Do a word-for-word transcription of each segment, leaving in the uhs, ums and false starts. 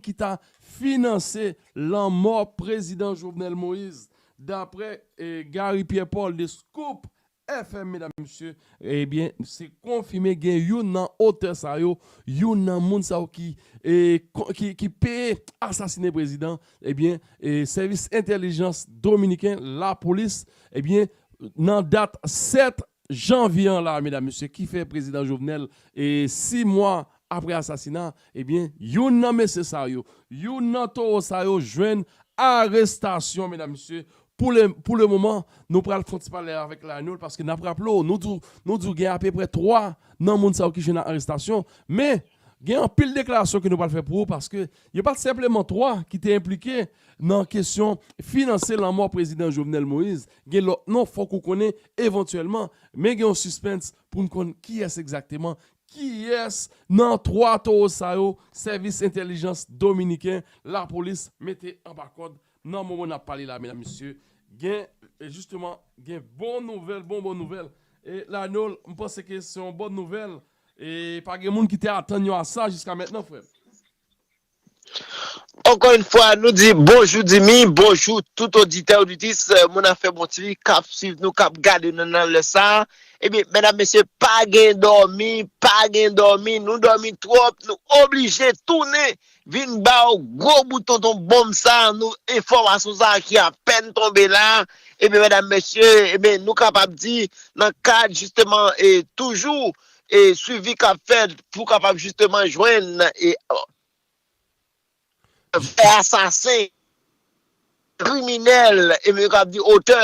ki ta finanse lanmò prezidan Jovenel Moïse. Daprè eh, Gary Pierre Paul de Scoop F M, medam, mesye, ebyen, se konfime gen youn nan otè sa yo, youn nan moun sa yo ki, eh, ki, ki peye asasinen prezidan, ebyen, eh, sèvis entèlijans dominiken, lapolis, ebyen, nan dat sèt janvye an la, medam, mesye, ki fè prezidan Jovenel, eh, sis mwa apre asasina, ebyen, youn nan mesye sa yo, youn nan towo sa yo jwenn arestasyon, medam, mesye. Pou le, pou le moman, nou pral fè yon ti pale avèk Lanol, paske n ap raple w, nou di w, nou di w gen apeprè twa nan moun sa yo ki jwenn arestasyon, men gen anpil deklarasyon ke nou pral fè pou ou, paske yo pa t senpleman twa ki te enplike nan kesyon finanse lanmò prezidan Jovenel Moïse. Gen lòt non, fòk ou konnen evantyèlman, men gen yon sispens pou n konn kiyès egzakteman, kiyès nan twa towo sa yo, sèvis entèlijans dominiken, lapolis mete anba kòd nan moman n ap pale la, medam, mesye. Gen, e jisteman, gen bon nouvèl, bon, bon nouvèl. E Lanol, m panse ke se yon bon nouvèl. E pa gen moun ki te atann yo a sa jiska mentnan, frè m. Ankò yon fwa, nou di bonjou Dimi, bonjou tout oditè, oditris. Moun afè Bon T V k ap swiv nou, k ap gade nou nan lè sa a. Ebyen, medam, mesye, pa gen dòmi, pa gen dòmi. Nou dòmi twòp, nou oblije tounen vin ba w gwo bout tonton bonm sa a, nou enfòmasyon sa a ki apèn tonbe la a. Ebyen, medam, mesye, ebyen, nou kapab di nan kad jisteman e toujou e swivi k ap fèt pou kapab jisteman jwenn e vè asasen, kriminèl, e nou kapab di otè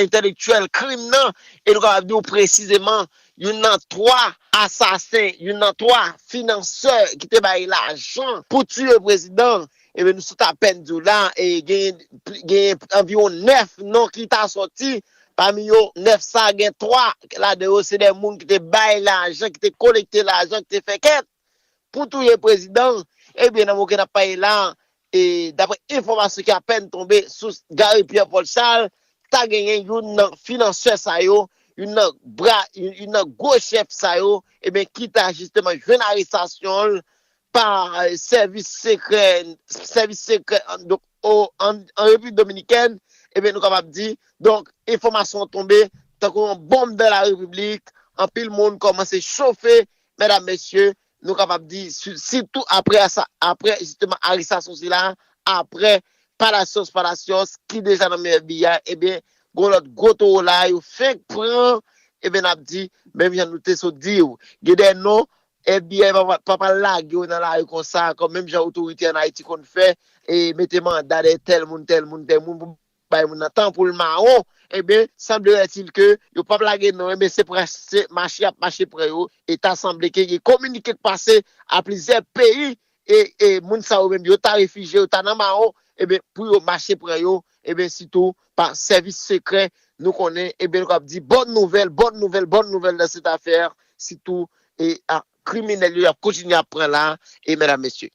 entèlektyèl krim nan, e nou kapab di w presizeman youn nan twa asasen, youn nan twa finansè ki te bay lajan pou tiye prezidan, ebyen nou sot apèn di w la, e gen, gen anviwon nèf non ki ta sòti, pami yo nèf sa gen twa ladan yo se de moun ki te bay lajan, ki te kolekte lajan, ki te fè kèt pou touye prezidan, ebyen nan moman n ap pale la, e daprè enfòmasyon ki apèn tonbe, sous Gary Pierre Paul Charles ta genyen youn nan finansè sa yo, youn nan bra, youn nan gwo chèf sa yo, ebyen ki ta jisteman jwenn arestasyon l pa sèvis sekrè, sèvis sekrè an, donk, o, an, an Repiblik Dominikèn, ebyen nou kapab di, donk, enfòmasyon an tonbe tankou yon bonm dan la repiblik, anpil moun kòmanse chofe, medam, mesye, nou kapab di, sitou apre, apre jisteman arestasyon sila, apre Palacios Palacios ki deja nan men F B I, ebyen, gon lòt gwo towo la, yo fenk pran, ebyen, n ap di, menm jan nou te sot di w, gen de non, F B I pa, pa pral lage yo nan lari konsa, kòm menm jan otorite an Ayiti konn fè, e mete manda dèyè tèl moun, tèl moun, tèl moun, pou bay moun nan tan pou l mawon, ebyen, sanbleratil ke yo p ap lage non, ebyen, se pran, se mache y ap mache pran yo, e ta sanble ke gen kominike k pase a plizyè peyi, e, e moun sa yo menm, yo ta refijye, yo ta nan mawon, ebyen, pou yo mache pran yo, ebyen, sitou pa sèvis sekrè, nou konnen, ebyen, nou kab di bòn nouvèl, bòn nouvèl, bòn nouvèl nan sèt afè, sitou, e a kriminèl yo, y ap kontinye ap pran la, e medam, mesye.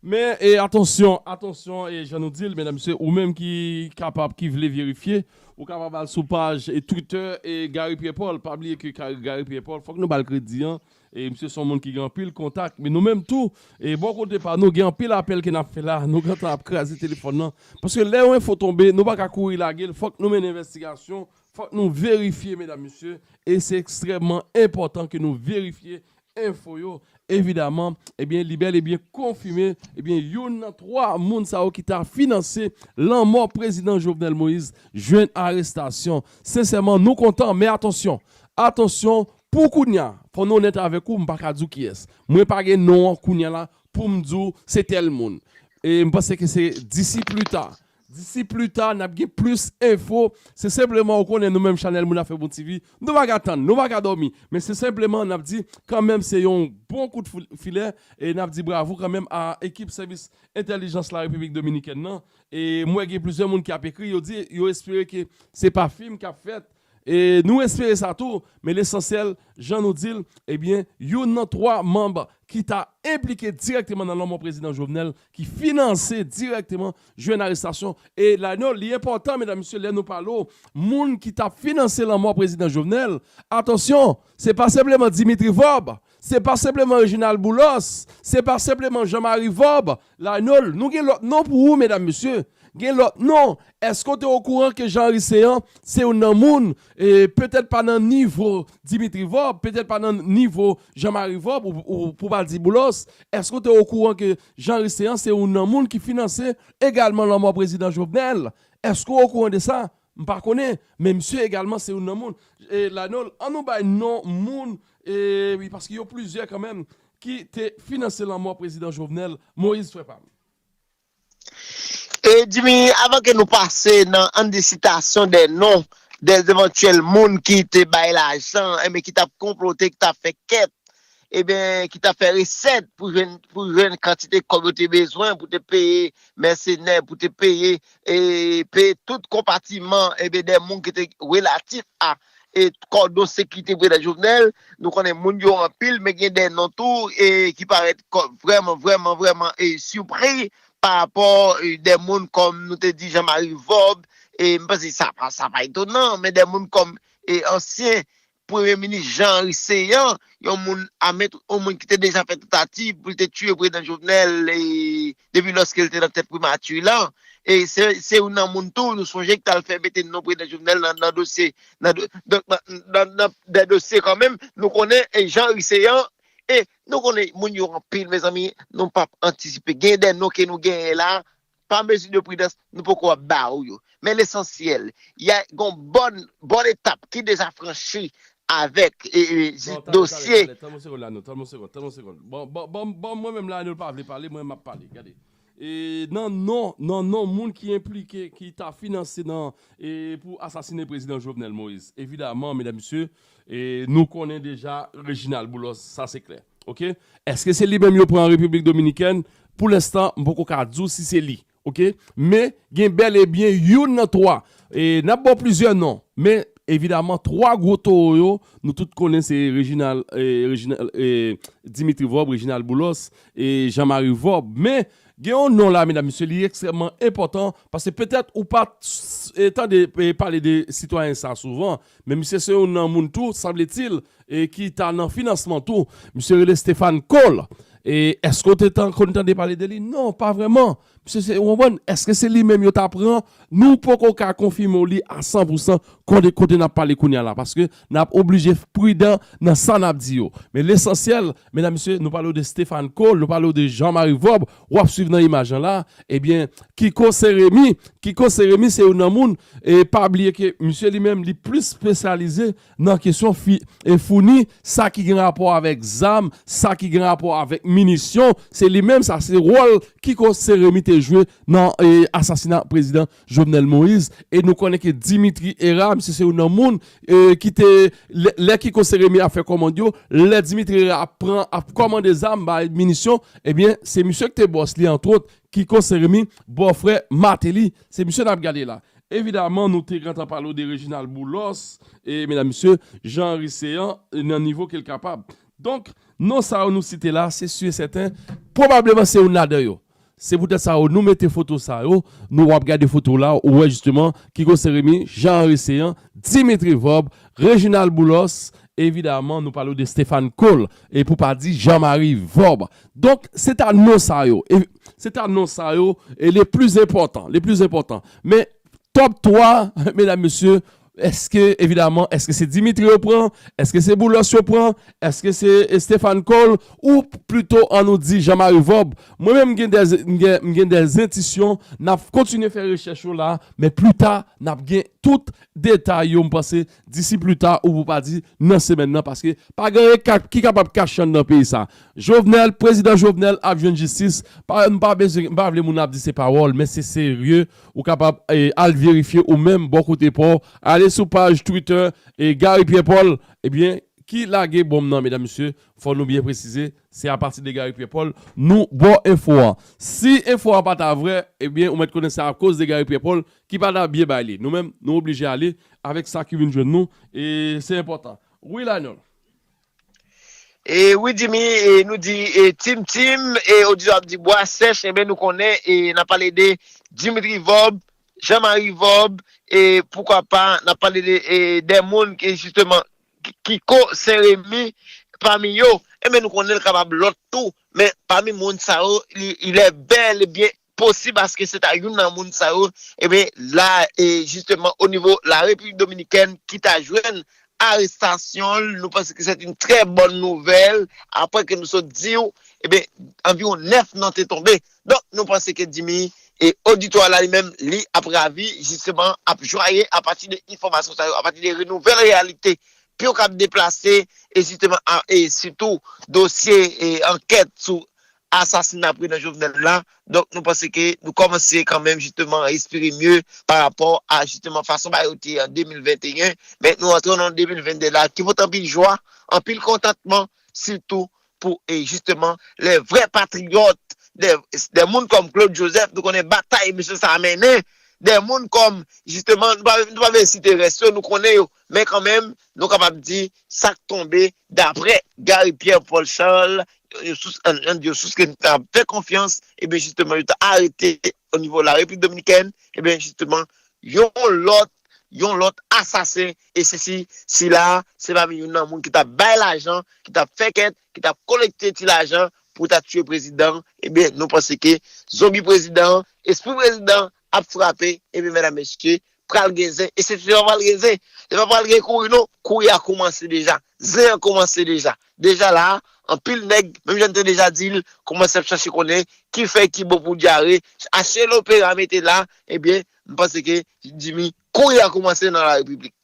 Men, e, atansyon, atansyon, e, jan nou di l, medam, mesye, ou menm ki kapab, ki vle verifye, ou kapab al sou paj, e, Twitter, e, Gary Pierre Paul. Pa bliye ke Gary Pierre Paul, fòk nou ba l kredi, an. E, misye se yon moun ki gen anpil kontak. Men nou menm tou, e, bò kote pa nou, gen anpil apèl ke n ap fè la. Nou gentan ap kraze telefòn nan. Paske lè yon enfo tonbe, nou pa ka kouri lage l. Fòk nou mennen envestigasyon. Fòk nou verifye, medam, mesye. E se ekstrèmman enpòtan ke nou verifye enfo yo, evidaman, ebyen, li bèl e byen konfime, ebyen, youn nan twa moun sa yo ki ta finanse lanmò prezidan Jovenel Moïse jwenn arestasyon. Sensèman, nou kontan, men atansyon, atansyon, pou kounye a, fò n onèt avèk ou, m pa ka di w kiyès. Mwen pa gen non an kounye a la pou m di w se tèl moun. E m panse ke se disi pli ta. Disi pli ta, n ap gen plis enfo. Se senpleman, ou konnen, nou menm chanèl Moun Afè Bon T V, nou pa ka tann, nou pa ka dòmi. Men se senpleman, n ap di, kanmenm, se yon bon kout filè. E n ap di bravo kanmenm a ekip sèvis entèlijans Larepiblik Dominikèn nan. E m wè gen plizyè moun ki ap ekri, yo di, yo espere ke se pa fim k ap fèt. E nou espere sa tou, men lesansyèl, jan nou di l, ebyen, youn nan twa manm ki ta enplike dirèkteman nan lanmò prezidan Jovenel, ki finanse dirèkteman jwenn arestasyon. E la, non, li enpòtan, medam, mesye, lè nou pale w, moun ki t ap finanse lanmò prezidan Jovenel, atansyon, se pa senpleman Dimitri Vorbe, Se pa senpleman Reginald Boulos, se pa senpleman Jean Marie Vorbe, Laynol, nou gen lòt non pou ou, medam, mesye. Gen lòt non. Èske w te okouran ke Jean Henry Céant se youn nan moun, e, petèt pa nan nivo Dimitri Vorbe, petèt pa nan nivo Jean Marie Vorbe, ou, ou pou pa di Boulos, èske w te okouran ke Jean Henry Céant se youn nan moun ki finanse egalman lanmò prezidan Jovenel? Èske w okouran de sa? M pa konnen, men misye egalman se youn nan moun. E, Laynol, an nou bay non moun, e, wi, paske yo plizyè kanmenm ki te finanse lanmò prezidan Jovenel Moïse, frè pa m. E Jimmy, avan ke nou pase nan ann de sitasyon de non de evantyèl moun ki te bay lajan, enben ki t ap konplote, ki t ap fè kèt, enben ki t ap fè resèt pou jwenn pou jwenn kantite kòb yo te bezwen pou te peye mèsenè, pou te peye e peye tout konpatiman enben de moun ki te relatif a e kòdon sekirite prezidan Jovenel. Nou konnen moun yo anpil, men gen de non tou e ki parèt vrèman, vrèman, vrèman e sipri pa rapò e de moun kòm nou te di Jean Marie Vorbe, e m panse sa pa sa pa etonan, men de moun kòm e ansyen premye minis Jean Henry Céant, yon moun a met yon moun ki te deja fè tantativ pou l te tiye prezidan Jovenel e depi lòske l te nan tèt primati lan. E se se youn nan moun tou nou sonje ki t al fè mete non prezidan Jovenel nan nan dosye nan nan nan nan de dosye kanmenm. Nou konnen e Jean Henry Céant e nou konnen moun yo anpil mezanmi, nou p ap antisipe. Gen de non ke nou genyen la, pa mezi de pridans, nou poko ap ba ou yo. Men lesansyèl, y a gon bòn bòn etap ki deja franchi avèk e, e, dosye. Tann yon segonn la non, tann yon segonn, tann yon segonn. Bon, bon, bon, bon, mwen menm la, nou pa vle pale, mwen m ap pale. Gade. E nan non, nan non moun ki enplike, ki ta finanse nan e pou asasinen prezidan Jovenel Moïse. Evidaman, medam, mesye, e nou konnen deja Reginald Boulos, sa se klè. Oke? Èske se li menm yo pran an Repiblik Dominikèn? Pou lenstan, m poko ka di w si se li. Oke? Men, gen bèl e byen youn nan twa. E n ap ba w plizyè non. Men, evidaman, twa gwo towo yo, nou tout konnen se Reginald, e, Reginald, e, Dimitri Vorbe, Reginald Boulos e Jean Marie Vorbe. Men, gen yon non la, medam, mesye, li ekstrèmman enpòtan, paske petèt ou pa t, e, tande e, pale de sitwayen sa souvan, men misye se youn nan moun tou, sanbletil, e ki ta nan finansman tou. Misye rele Stéphane Cole. E èske w te tan, konn tande pale de li? Non, pa vrèman. Misye se, w konprann? Èske se li menm yo ta pran? Nou poko ka konfime w li a san pou san kote, kote n ap pale kounye a la, paske n ap oblije pridan nan sa n ap di yo. Men lesansyèl, medam, mesye, nou pale w de Stéphane Cole, nou pale w de Jean Marie Vorbe, w ap swiv nan imaj lan la, ebyen, Kiko Seremi, Kiko Seremi se youn nan moun, e pa bliye ke misye li menm, li plis espesyalize nan kesyon fi, e founi sa ki gen rapò avèk zam, sa ki gen rapò avèk minisyon. Se li menm, sa se wòl Kiko Seremi te jwe nan e, asasina prezidan Jovenel Moïse. E nou konnen ke Dimitri Hérard, misye se youn nan moun e, ki te, lè, lè Kiko Seremi ap fè kòmand yo, lè Dimitri Hérard ap pran, ap kòmande zam, bay minisyon, ebyen, se misye ki te bòs li, antwòt, Kiko Seremi, bòfrè Martelly. Se misye n ap gade la. Evidaman, nou te gentan pale w de Reginald Boulos, e, medam, mesye, Jean Henry Céant, e, nan nivo ke l kapab. Donk, non sa yo nou site la, se si e sèten, pwobableman se youn ladan yo. Se poutèt sa yo, nou mete foto sa yo, nou w ap gade foto la, ou wè jisteman, Kiko Seremi, Jean Henry Céant, Dimitri Vorbe, Reginald Boulos, evidaman, nou pale w de Stéphane Cole, e pou pa di Jean Marie Vorbe. Donk, se ta non sa yo, e, se ta non sa yo, e le plis enpòtan, le plis enpòtan. Men, top twa, medam, mesye, èske, evidaman, èske se Dimitri yo pran? Èske se Boulos yo pran? Èske se e, Stéphane Cole? Ou plito, an nou di, Jean Marie Vorbe? Mwen menm, m gen de, m gen, m gen de entisyon, n ap kontinye fè rechèch yo la, men pli ta, n ap gen tout detay yo, m panse, disi pli ta, ou pou pa di nan semèn nan, paske pa gen anyen ka, ki kapab kache anndan peyi sa. Jovenel, prezidan Jovenel ap jwenn jistis, pa, m pa bezwen, m pa vle moun ap di se pawòl, men se serye, ou kapab e, al verifye ou menm bò kote pa w, ale sou paj Twitter e Gary Pierre Paul, ebyen, ki lage bonm nan, medam, mesye, fò nou byen presize, se apati de Gary Pierre Paul nou ba w enfo a. Si enfo a pa ta vrè, ebyen, ou mèt konnen se akoz de Gary Pierre Paul ki pa ta byen bay li. Nou menm, nou oblije ale avèk sa ki vin jwenn nou, e se enpòtan. Wi, Laynol. E wi, Jimmy, e nou di e Tim Tim, e oditè ap di bwa sèch, enben nou konnen, e n ap pale de Dimitri Vorbe, Jean Marie Vorbe, e poukwa pa, n ap pale de e, de moun ki jisteman Kiko Sen Remi, pami yo, ebyen, nou konnen l kapab lòt tou, men pami moun sa yo, li, il est bel et bien posib aske se ta youn nan moun sa yo, ebyen, la, e jisteman, o nivo la Repiblik Dominikèn, ki ta jwenn arestasyon l, nou panse ke se yon trè bòn nouvèl, apre ke nou sot di w, ebyen, anviwon nèf nan te tonbe. Donk, nou panse ke Jimmy e oditwa la li menm, li ap ravi, jisteman, ap jwaye apati de enfòmasyon sa yo, apati de nouvèl reyalite, pou yo kab deplase, e jisteman, a- e sitou dosye e ankèt sou asasina prezidan Jovenel la. Donk, nou panse ke nou kòmanse kanmenm, jisteman, respire mye pa rapò a, jisteman, fason bagay yo te ye an de mil venteyen. Men nou antre nan de mil vennde la, ki pote anpil jwa, anpil kontantman, sitou pou, e jisteman, lè vrè patriyòt, de, de moun kòm Claude Joseph, nou konnen batay mesye sa a mennen, de moun kòm, jisteman, nou pa, nou pa bezwen site rès yo, nou konnen yo, men kanmenm, nou kapab di, sa k tonbe, daprè Gary Pierre Paul Charles, yon sous, yon, yon sous ke nou ta fè konfyans, ebyen, jisteman, yo ta arete o nivo la Repiblik Dominikèn, ebyen, jisteman, yon lòt, yon lòt asasen, e se si, sila, se pami youn nan moun ki t ap bay lajan, ki t ap fè kèt, ki t ap kolekte ti lajan pou ta tiye prezidan, ebyen, nou panse ke zonbi prezidan, espri prezidan ap frape, ebyen, medam, mesye, pral gen zen, e se, se pa pral gen zen, se pa pral gen kouri non, kouri a kòmanse deja, zen an kòmanse deja. Deja la, anpil nèg, menm jan n te deja di l, kòmanse ap chache konnen ki fèy ki bon pou dyare, achte lopera mete la, ebyen, m panse ke Jimmy, kouri a kòmanse nan la Repiblik.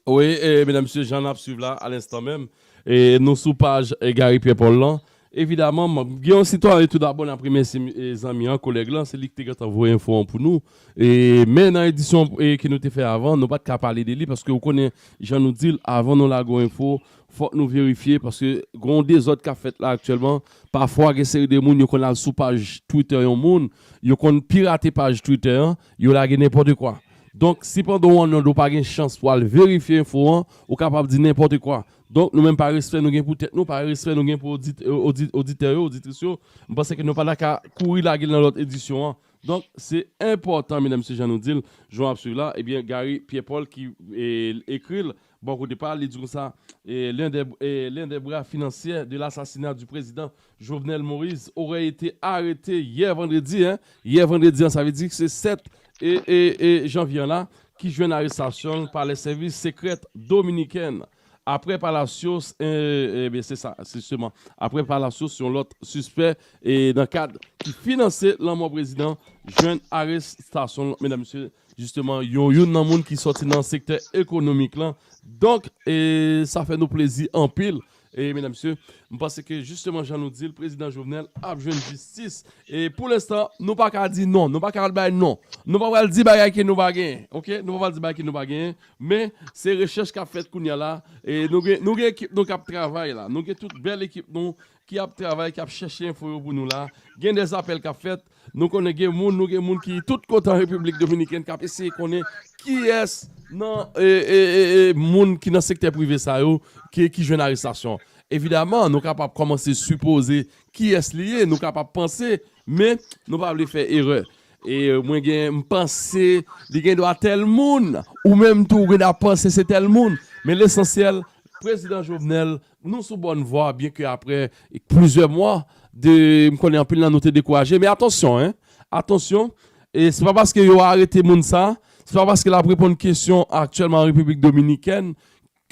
Wi, e, medam, mesye, jan n ap swiv la, alenstan menm, e, nou sou paj e, Gary Pierre Paul lan. Evidaman, m gen yon sitwayen tou dabò, n ap remèsye e, zanmi an, kolèg lan, se li ki te gentan voye enfo an pou nou. E, men nan edisyon e, ke nou te fè avan, nou pa t ka pale de li, paske ou konnen, jan nou di l, avan nou lage yon enfo, fòk nou verifye, paske gen yon dezòd k ap fèt la aktyèlman. Pafwa, gen seri de moun, yo konn al sou paj Twitter yon moun, yo konn pirate paj Twitter an, yo lage nenpòt kwa. Donk, si pandan w anndan w pa gen chans pou al verifye enfo an, ou kapab di nenpòt kwa. Donk, nou menm pa respè nou gen pou tèt nou, pa respè nou gen pou odit, odit, oditè yo, oditris yo, m panse ke nou pa ta ka kouri lage l nan lòt edisyon an. Donk, se enpòtan, medam, mesye, jan nou di l, jan w ap swiv la, ebyen, Gary Pierre Paul ki e, ekri l, bò kote pa l, li di konsa, e, l'un des, e, l'un des bras financiers de l'assassinat du président Jovenel Moïse aurait été arrêté hier vendredi, hein, yè vandredi an, sa vle di se sèt e, e, e, janvye an la, ki jwenn arestasyon l pa les services secrets dominicains. Apre Palacios, e, e, ben, se sa, se jisteman. Apre Palacios, yon lòt sispè, e, nan kad ki finanse lanmò prezidan, jwenn arestasyon l, medam, mesye, jisteman, yon, youn nan moun ki sòti nan sektè ekonomik lan. Donk, e, sa fè nou plezi anpil. E, medam, mesye, m panse ke jisteman, jan nou di l, prezidan Jovenel ap jwenn jistis. E pou lenstan, nou pa ka di non, nou pa ka al bay non. Nou pa pral di bagay ke nou pa genyen, oke? Nou pa pral di bagay ke nou pa genyen, men se rechèch k ap fèt kounye a la. E nou gen, nou gen ekip nou k ap travay la. Nou gen tout bèl ekip nou ki ap travay, k ap chèche enfo yo pou nou la. Gen de apèl k ap fèt. Nou konnen gen moun, nou gen moun ki tout kote an Repiblik Dominikèn k ap eseye konnen kiyès nan e, e, e, e, moun ki nan sektè prive sa yo ki, ki jwenn arestasyon. Evidaman, nou kapab kòmanse sipoze kiyès li ye, nou kapab panse, men nou pa vle fè erè. E mwen gen, m panse, li gen dwa tèl moun, ou menm tou, ou gen dwa panse se tèl moun. Men lesansyèl, prezidan Jovenel, nou sou bòn vwa, byen ke apre plizyè mwa, de, m konnen anpil nan nou te dekouraje, men atansyon, en, atansyon, e se pa paske yo arete moun sa, se pa paske l ap reponn kesyon aktyèlman an Repiblik Dominikèn,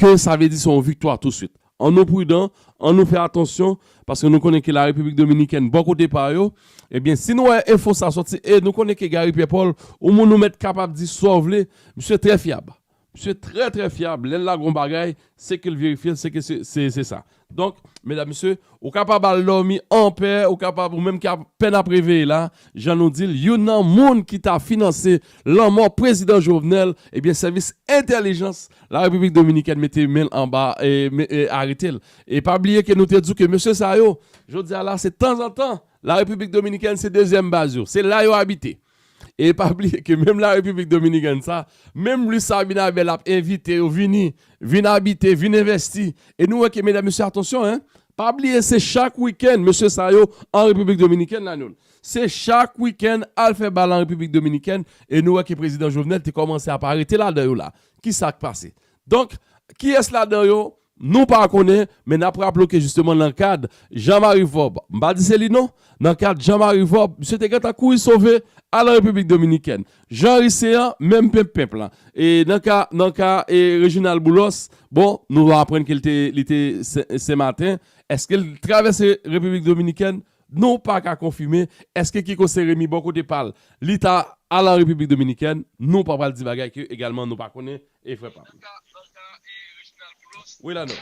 ke sa vle di se yon viktwa touswit. Ann nou pridan, ann nou fè atansyon, paske nou konnen ke la Repiblik Dominikèn, bò kote pa yo, ebyen, si nou wè enfo sa sòti, e nou konnen ke Gary Pierre Paul, ou moun nou mèt kapab di sa w vle, misye trè fyab. Misye trè, trè fyab. Lè l lage yon bagay, se ke l verifye l, se ke se, se, se sa. Donk, medam, mesye, ou kapab al dòmi anpè, ou kapab, ou menm ki apèn ap reveye la, jan nou di l, youn nan moun ki ta finanse lanmò prezidan Jovenel, ebyen, sèvis entèlijans la Repiblik Dominikèn mete men l anba, e, me- e, arete l. E pa bliye ke nou te di w ke mesye sa yo, jodi a la, se tanzantan, la Repiblik Dominikèn se dezyèm baz yo. Se la yo abite. E pa bliye ke menm la Repiblik Dominikèn sa, menm Luis Abinader ap envite yo vini, vin abite, vin envèsti. E nou wè ke, medam, mesye, atansyon, en, pa bliye se chak wikenn, mesye sa yo an Repiblik Dominikèn la, nou. Se chak wikenn al fè bal an Repiblik Dominikèn, e nou wè ke prezidan Jovenel te kòmanse ap arete ladan yo la. Ki sa k pase? Donk, kiyès ladan yo Nou pa konnen, men n ap raple w ke jisteman nan kad Jean Marie Vorbe, m pa di se li non, nan kad Jean Marie Vorbe, misye te gentan kouri sove al an Repiblik Dominikèn. Jean Ricean, menm penp penp lan. E nan ka, nan ka e Reginald Boulos, bon, nou aprann ke li te, li te Sen, Senmaten. Èske l travèse Repiblik Dominikèn? Nou pa ka konfime. Èske Kiko Saint-Remy bò kote pa l, li ta al an Repiblik Dominikèn? Nou pa pral di bagay ke egalman nou pa konnen, e frè pa m. Wi, la non.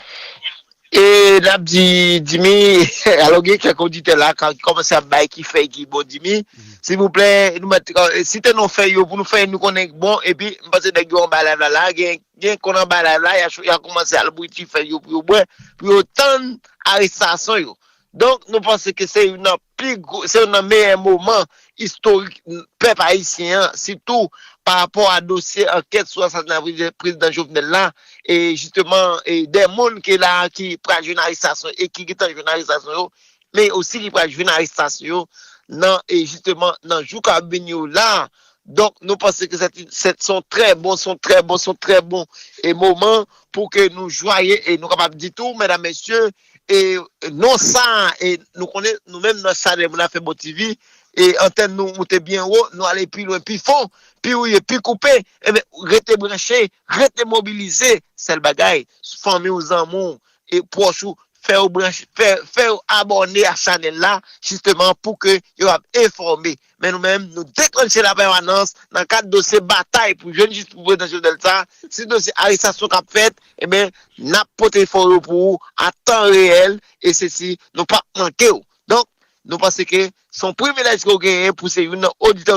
E n ap di Dimi, alò gen kèk oditè la ki kòmanse ap bay ki fèy ki bon Dimi, silvouplè, nou mèt site non fèy yo pou nou fè nou konnen bon, epi m panse nèg yo anba live la la, gen gen konn anba live la, y a, y a kòmanse al bouyi ti fèy yo pou yo bwè, pou yo tann arestasyon yo. Donk, nou panse ke se youn nan pi gwo, se youn nan meyè moman istorik pèp ayisyen an, sitou pa rapò a dosye ankèt sou asasina prezidan Jovenel la, e jisteman, e de moun ke la ki pral jwenn arestasyon e ki gentan jwenn arestasyon yo, men osi ki pral jwenn arestasyon yo nan, e jisteman, nan jou k ap vini yo la. Donk, nou panse ke se yon trè bon, se yon trè bon, se yon trè bon e moman pou ke nou jwaye e nou kapab di tou, medam, mesye, e non sa, e nou konnen nou menm nan chanèl Moun Afè Bon T V, e antèn nou moute byen wo, nou ale pi lwen, pi fon, pi wouye, pi koupe, enben, rete branche, rete mobilize, sèl bagay, fanmi w, zanmi w, e pwòch ou, fè yo branche, fè, fè yo abòne a chanèl la, jisteman pou ke yo ap enfòme. Men nou menm, nou deklanche lapèmanans nan kad dosye batay pou jwenn jistis pou prezidan Jovenel sa, si dosye arestasyon k ap fèt, enben, n ap pote enfo yo pou ou a tan reyèl, e sesi, nou p ap manke w. Donk, nou panse ke se yon privilèj ke w genyen pou se youn nan oditè,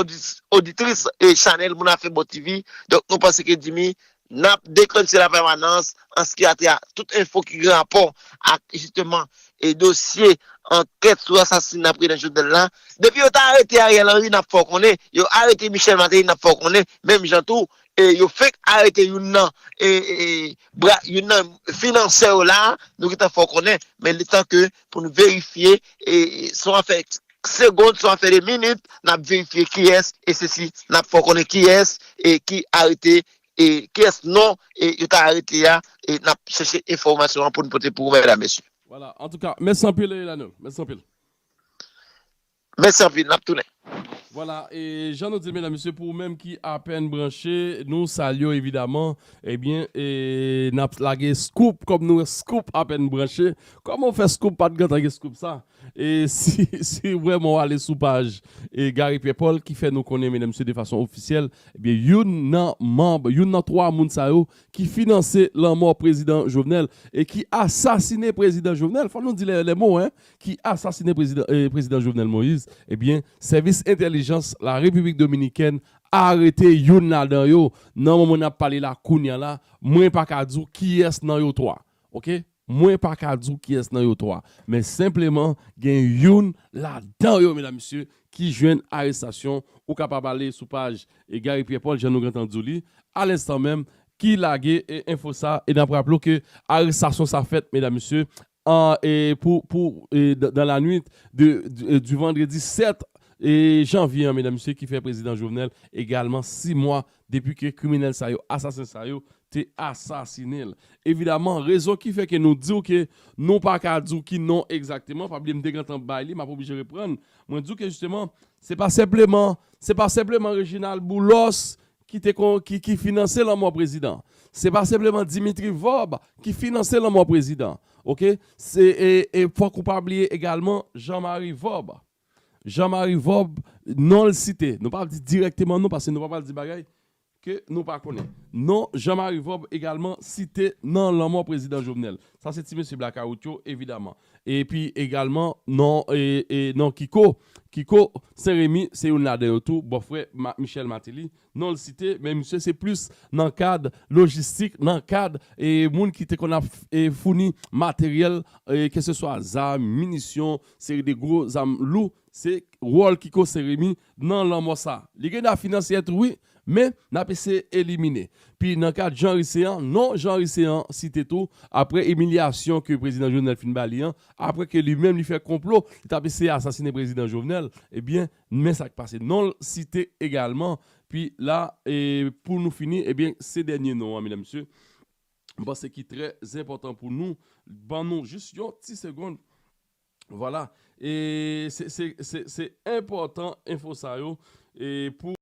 oditris e chanèl Moun Afè Bon T V. Donk, nou panse ke Dimi, n ap deklanche lapèmanans an se ki a trait a tout enfo ki gen rapò ak jisteman e dosye ankèt sou asasina prezidan Jovenel la. Depi yo ta arete Ariel Henry, n ap fè w konnen. Yo arete Michel Martelly, n ap fè w konnen. Menm jan tou, e yo fenk arete youn nan e, e, bra, youn nan finansè yo la, nou gentan fè w konnen. Men letan ke pou nou verifye, e, e, se yon afè segonn, se yon afè de minit, n ap verifye kiyès, e sesi, n ap fè w konnen kiyès, e ki arete, e kiyès non, e yo ta arete a, e n ap chèche enfòmasyon an pou n pote pou ou, medam, mesye. Vwala, antouka, mèsi anpil, Lano. Mèsi anpil. Mèsi anpil, n ap tounen. Vwala, e jan nou di l, medam, mesye, pou ou menm ki apèn branche, nou salye w evidaman. Ebyen, e, n ap lage scoop, kòm nou scoop apèn branche. Kòman w fè scoop pa t gentan gen scoop sa? E si, si vrèman w ale sou paj e Gary Pierre Paul ki fè nou konnen, medam, mesye, de fason ofisyèl, ebyen, youn nan manm, youn nan twa moun sa yo ki finanse lanmò prezidan Jovenel e ki asasine prezidan Jovenel, fò nou di lè, lè mo, en, ki asasine prezidan, e, prezidan Jovenel Moïse, ebyen, sèvis entèlijans Larepiblik Dominikèn arete youn ladan yo. Nan moman n ap pale la kounye a la, mwen pa ka di w kiyès nan yo twa. Oke? Mwen pa ka di w kiyès nan yo twa. Men senpleman, gen youn ladan yo, medam, mesye, ki jwenn arestasyon. Ou kapab ale sou paj e Gary Pierre Paul, jan nou gentan di w li, alenstan menm, ki lage e, enfo sa. E n ap raple w ke arestasyon sa fèt, medam, mesye, an, e, pou, pou, e, dans la nuit de, de, du vendredi sept e, janvye an, medam, mesye, ki fè prezidan Jovenel egalman sis mwa depi ke kriminèl sa yo, asasen sa yo, te asasinen l. Evidaman, rezon ki fè ke nou di w ke nou pa ka di w ki non egzakteman, pa bliye m te gentan bay li, m ap oblije reprann. Mwen di w ke jisteman, se pa senpleman, se pa senpleman Reginald Boulos ki te kon, ki, ki finanse lanmò prezidan. Se pa senpleman Dimitri Vorbe ki finanse lanmò prezidan. Oke? Se, e, e fòk ou pa bliye egalman Jean Marie Vorbe. Jean Marie Vorbe, non l site. Nou pa di dirèkteman non, paske nou pa pral di bagay ke nou pa konnen. Non Jean Marie Vorbe egalman site nan lanmò prezidan Jovenel. Sa se ti mesye blakawout yo, evidaman. Epi egalman, non, e, e, non Kiko, Kiko Saint Remy, se youn ladan yo tou, bòfrè Ma-, Michel Martelly. Non l site, men misye se plis nan kad lojistik, nan kad, e, moun ki te konn ap, e, founi materyèl, e, keseswa zam, minisyon, seri de gwo zam lou, se wòl Kiko Saint Remy nan lanmò sa. Li gen dwa finanse tou, wi, men n ap eseye elimine. Pi nan kad Jean Ricean, non Jean Ricean site tou, apre imilyasyon ke prezidan Jovenel fin ba li an, apre ke li menm li fè konplo, li t ap eseye asasinen prezidan Jovenel, ebyen, men sa k pase. Non l site egalman, pi la, e, pou nou fini, ebyen, se dènye non an, medam, mesye. m panse ki trè enpòtan pou nou. Ban nou jis yon ti segonn. Vwala. E se, se, se, se enpòtan enfo sa yo. E pou